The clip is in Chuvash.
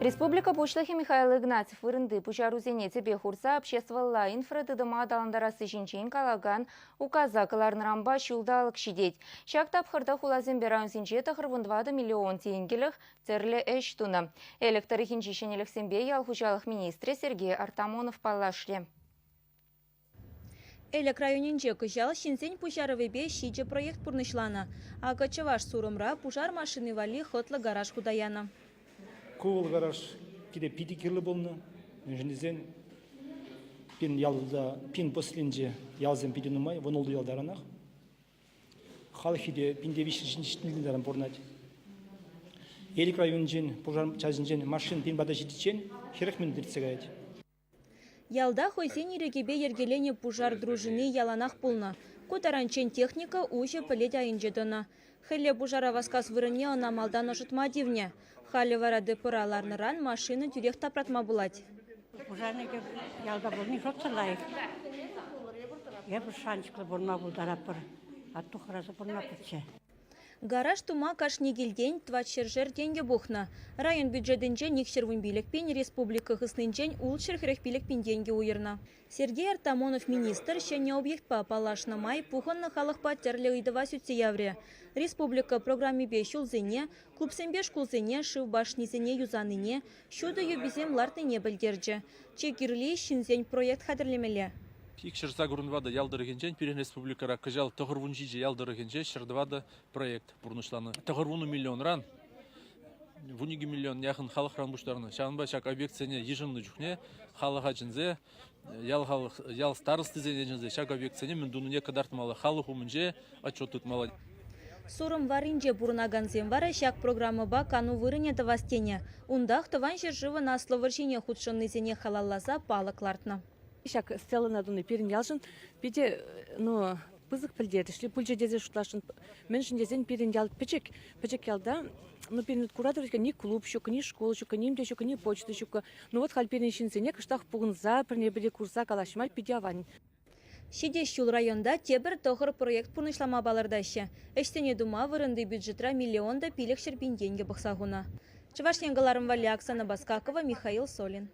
Республика Пуҫлӑхӗ Михаил Игнатьев вырӑнти пуҫарусене тӗпе хурса обществӑлла инфратытӑма аталантарасси ҫинчен калакан указа кӑларнӑранпа ҫулталӑк ҫитет. Ҫак тапхӑрта хуласемпе районсенче 94 миллион тенкӗлӗх тӗрлӗ ӗҫ тунӑ. Элӗк тӑрӑхӗнчи ҫӗнӗлӗхсемпе ял хуҫалӑх министрӗ Сергей Артамонов паллашрӗ. Элӗк районӗнче кӑҫал ҫынсен пуҫарӑвӗпе ҫичӗ проект пурнӑҫланӑ. Акӑ Чӑваш Сурӑмра пушар машини валли хӑтлӑ гараж хута янӑ. Ку вӑл гараж пире питӗ кирлӗ пулнӑ. Мӗншӗн тесен пин ялта, пин поселенинче ялсем питӗ нумай, 16 ял таранах. Халӑхӗ те пинте виҫҫӗн таран пурӑнать. Элӗк районӗнчен пушар чаҫӗнчен машин пин пата ҫитиччен 40 минут иртсе каять. Ялта хӑйсен ирӗкӗпе йӗркеленӗ пушар дружини яланах пулнӑ. Ку таранччен техника уҫӑ пӗлӗт айӗнче тӑнӑ. Хӗлле пушара васкас вырӑнне ӑна малтан ӑшӑтма тивнӗ. Халӗ вара ДПра ларнӑран машина тӳрех тапратма пулать. Пушарникӗ ялта пулни шутсӑр лайӑх. Эпир шанчӑклӑ пурӑнма пултаратпӑр. Атту хӑраса пурӑнатпӑрччӗ. Гараж тума кашни килтен тӑватҫӗршер тенкӗ пухнӑ. Район бюджетӗнчен 215 пин, республика хыснинчен 645 пин тенкӗ уйӑрнӑ. Сергей Артамонов министр ҫӗнӗ объектпа паллашнӑ май пухӑннӑ халӑхпа тӗрлӗ ыйтӑва сӳтсе яврӗ. Республика программипе ҫулсене, клубсемпе шкулсене, шыв башнисене юсанине, ҫутӑ юписем лартнине пӗлтерчӗ. Чи кирли, ҫынсен проект хатӗрлемелле. 284 ял тӑрӑхӗнчен пирӗн республикӑра кӑҫал 97 ял тӑрӑхӗнче 104 проект пурнӑҫланӑ. 90 миллионран 12 миллион яхӑн халӑхран пуҫтарнӑ. Ҫавӑнпа ҫак объектсене йышӑннӑ чухне халӑха чӗнсе, ял халӑх, ял старостисене чӗнсе ҫак объектсене мӗн тунине кӑтартмалла, халӑх умӗнче отчет тытмалла. Сурӑм варринче пурӑнакансем вара ҫак программӑпа кану вырӑнӗ тӑвас тенӗ. Унтах Тӑван ҫӗршывӑн Аслӑ вӑрҫине хутшӑннисене халалласа палӑк лартнӑ. Ҫак стелӑна туни пирӗн ялшӑн питӗ ну, пысӑк пӗлтерӗшлӗ пулчӗ тесе шутласшӑн. Мӗншӗн тесен пирӗн ял пӗчӗк, пӗчӗк ялта ну, пирӗн куратӑр ни клуб ҫук, ни школ ҫук, ним те ҫук, ни почта ҫук. Ну вот халь пирӗн ҫынсене кӑштах пухӑнса пӗрне-пӗри курса калаҫма питӗ аван. Ҫитес ҫул районта тепӗр тӑхӑр проект пурнӑҫлама палӑртаҫҫӗ. Ӗҫсене тума вырӑнти бюджетра миллион та 500 пин тенкӗ пӑхса хунӑ. Чӑваш Ен кӑларӑм валли Оксана Баскакова, Михаил Солин.